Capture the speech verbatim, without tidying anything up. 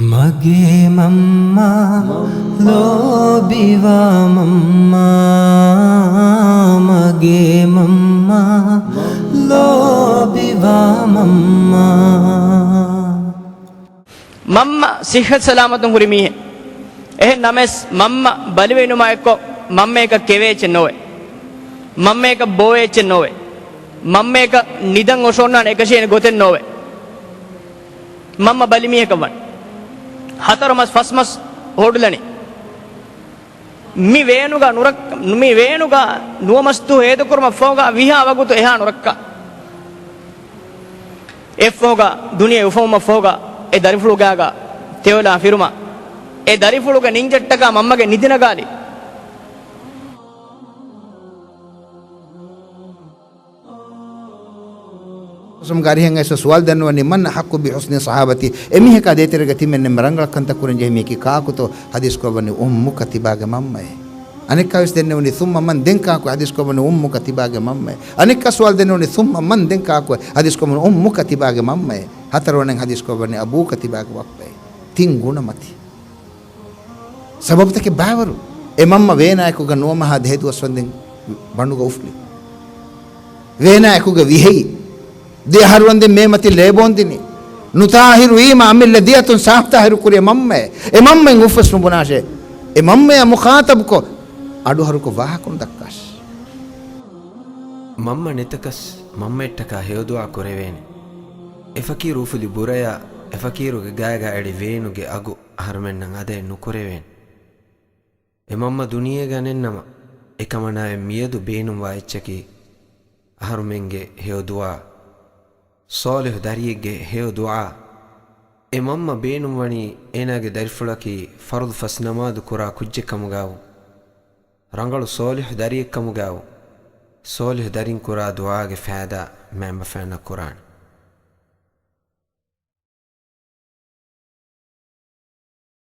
މަގޭ މަންމާ، ލޯބިވާ މަންމާ، މަގޭ މަންމާ، ލޯބިވާ މަންމާ. މަންމަ ސިއްހަތު ސަލާމަތުން ހުރި މީހެއް. އެހެން ނަމަވެސް، މަންމަ ބަލިވެއިނުމާ އެއްކޮށް، މަންމަޔަކަށް ކެވޭ އެއްޗެއް ނޯވޭ. މަންމަޔަކަށް ބޯވޭ އެއްޗެއް ނޯވޭ. މަންމަޔަކަށް ނިދަން އޮށޯންނާނެ އެކަށީގެން ގޮތެއް ނޯވޭ. މަންމަ ބަލިމީހަކަށް ވަން. ހަތަރު މަސް، ފަސް މަސް ހޯދުލަނީ. މި ވޭނުގަ ނުރައްކަ، މި ވޭނުގަ ނުވަ މަސް ދުވަހު ހޭދަކުރުމަށްފަހުގަ ވިހާ ވަގުތު އެހާ ނުރައްކާ. އެއަށްފަހުގަ ދުނިޔެ އުފަހުމަށްފަހުގަ އެ ދަރިފުޅުގާގަ ތެޔޮލާ ފިރުމާ، އެ ދަރިފުޅުގެ ނިންޖައްޓަކާ މަންމަގެ ނިދި ނަގާލި. އަރިހަށް އައިސް ސުވާލު ދަންނަވަނީ، من أحق بحسن صحابتي؟ އެމީހަކާ ދޭތެރޭގަ ތިމެންނެންމެ ރަނގަޅަށް ކަންތައް ކުރަން ޖެހޭ މީހަކީ ކާކުތޯ؟ ޙަދީޘް ކުރައްވަނީ، أمك، ތިބާގެ މަންމައޭ. އަނެއްކާވެސް ދެންނެވުނީ، ثم من؟ ދެން ކާކު؟ ޙަދީޘް ކުރައްވަނީ، أمك، ތިބާގެ މަންމައޭ. އަނެއްކާ ސުވާލު ދެންނެވުނީ، ثم من؟ ދެން ކާކު؟ ޙަދީޘް ކުރައްވަނީ، أمك، ތިބާގެ މަންމައޭ. ހަތަރުވަނައިން ޙަދީޘް ކުރައްވަނީ، أبوك، ތިބާގެ ބައްޕައޭ. ތިން ގުނަ މަތި. ސަބަބުތަކެއް ބާވަރު. އެ މަންމަ ވޭނާއެކުގަ ނުވަ މަހާ ދެހެދުވަސް ވަންދެން ބަނޑުގަ އުފުލި. ވޭނާއެކުގަ ވިހައި. ދެ އަހަރު ވަންދެން މޭ މަތިން ލޭބޯން ދިނި. ނުތާހިރު އީމާ އަމިއްލަ ދިޔަތުން ސާފްތާހިރު ކުރި އެ މަންމައެއް. އެ މަންމައިން އުފްވެސް ނުބުނާށޭ. އެ މަންމަޔާ މުޚާޠަބުކޮށް، އަޑުއަހަރުކޮށް ވާހަކަ ދައްކާށި. މަންމަ ނެތަކަސް މަންމައެއްޓަކާ ހެޔޮދުޢާ ކުރެވޭނެ. އެ ފަޤީރު އުފުލި ބުރަޔާ، އެ ފަޤީރުގެ ގާގަ އެޅި ވޭނުގެ އަގު އަހަރުމެންނަށް އަދައެއް ނުކުރެވޭނެ. އެ މަންމަ ދުނިޔޭގަ ނެތްނަމަ، އެކަމަނާއެއް މިއަދު ބޭނުންވާ އެއްޗަކީ އަހަރުމެންގެ ހެޔޮ ދުޢާ، ޞާލިޙު ދަރިއެއްގެ ހެޔޮ ދުޢާ. އެ މަންމަ ބޭނުންވަނީ އޭނާގެ ދަރިފުޅަކީ ފަރުޟު ފަސް ނަމާދު ކުރާ ކުއްޖެއް ކަމުގައު، ރަނގަޅު ޞާލިޙު ދަރިއެއް ކަމުގައު، ޞާލިޙު ދަރިން ކުރާ ދުޢާގެ ފައިދާ މައިންބަފައިންނަށް ކުރާނެ.